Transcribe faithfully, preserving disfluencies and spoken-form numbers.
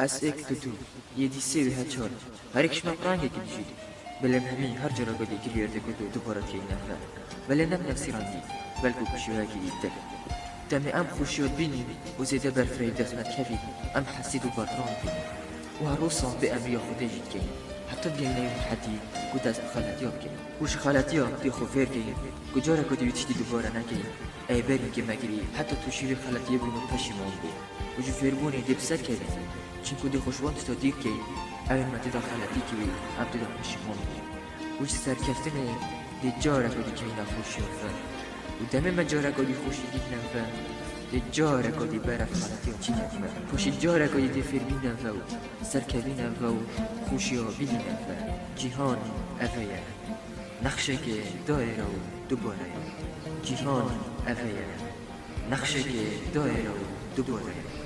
S êk tu du, yê dîsê wê he çar. Her êk ji me rengekî dijî. Belê em hemî her cara ku dî giriyê erdê ku dubare têyî nefre. Belê ne bi nefsî rengî, belku bi şêweyekî dîtir. Demê em xweşiya dibînin û zêde berfirehî dest nedikevî, em hesîd û berfiroh dibînin. Û her rosan bê emriya Xwedê jî dikeyin. Heta digeyne wî hedî ku dest bi xeletiya bikeyin. Û ji xeletiya dê xwe fêr keyin ku careke dî wî tiştî dubare nekeyin. Ê berî ke me kirî, heta tu jî vê xeletiyê bûn û peşîman bî. Û ji fêrbûnê dê bi ser kevî. Çimkû dê xwe ji wan tişta dîr key, ew ê me tê de xeletî kirî, em tê de peşîman bî. Û ji serkeftinê dê careke dî keyne xweşiya vir. Û demê me careke dî xweşî dîtine vir, dê careke dî beref xeletiya çîne vir. Xweşî careke dî dê fêr bîne vir û serkevîne vir û xweşiya bîdîne vir. Cîhan ev e ye. Nexşeke daîre û dubare ye. Cîhan ev e ye. Nexşeke daîre û dubare ye.